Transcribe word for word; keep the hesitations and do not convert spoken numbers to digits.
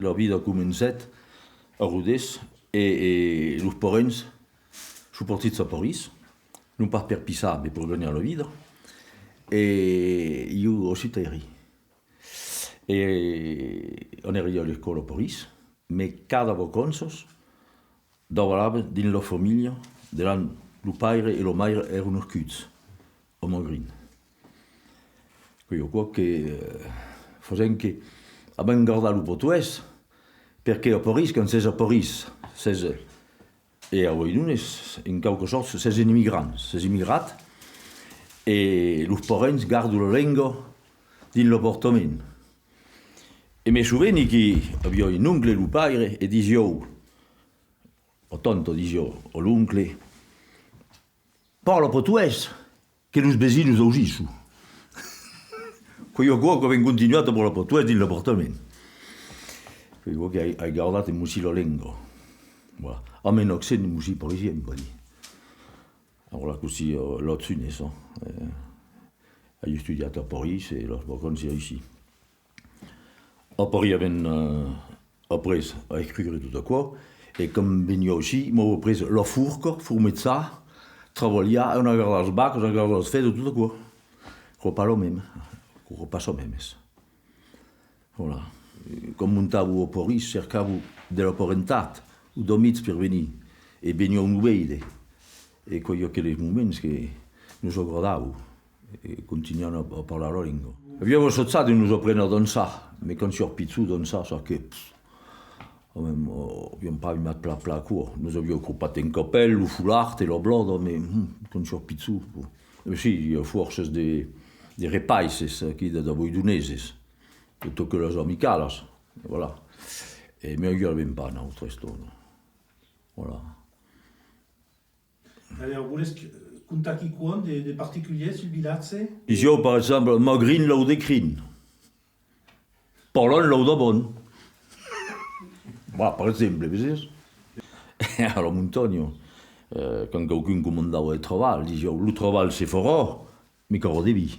La vida comencèt a Rodés e, e los parents son partits a París, non pas per pissar, mas per ganhar la vida, e ieu aussi t'èri. E anèri a l'escòla a París, mas cada vacanças davalava dins la familha de l'an lo paire e la maire èran nascuts a Magrin. Qu'es aquò que, eh, fasèm que avèm gardat lo patoès, perque a París, quand sès a París, sès, e a Boidones, en quauque sòrt, sès un emigrant, sès emigrat, e los parents gardan la lenga dins l'apartament. E me soveni que aviá un oncle, lo paire, e disiá, o tant disiá, o l'oncle: «Parla patoès, que los vesinos ausisson.» Qu'es aquò qu'avèm continuat a parlar patoès dins l'apartament. Qu'es aquò qu'ai, ai gardat un mocin la lenga. Voilà. Amb un accent un mocin parisien, va dire. Voilà, cossí, eh, las unes, eh. Ai estudiat a París e las vacanças aicí. Après avèm, eh, après a escriure tot aquò, e quand veniá aicí, m'an aprés la forca, formejar, trabalhar, anar gardar las vacas, anar gardar las fedas, tot aquò. Qu'es pas lo mème, qu'es pas çò mème. Voilà. E quand montava a París, cercava de la parentat, o d'amics per venir, e venián nos veire. E qu'es aqueles moments que nos agradavan. E continuam a, a parlar la lenga. Aviam assajat de nos aprene a dançar, mas quand siás pichon dançar, çò que, pff, aviam, aviam pas aimat plan, plan aquò. Nos aviam cropat un capèl, lo folard e la blòda, mas, hmm, quand siás pichon, bon. E si, i a fòrça de, de repaisses aquí, de, de boidoneses, de totes las amicalas, e voilà. E mai i avèm pas, nautres, tot. Voilà. Alèra, volètz, eh, contar quicòm de, de particulièr sul vilatge? Disián, per exemple, Magrin, Laudecrin. Palan, Laudabon. Voilà, per exemple, veses? A la montanha, eh, quand quauqu'un comandava de trabalh, disián: «Lo trabalh se farà, mas qu'aurà de vin.»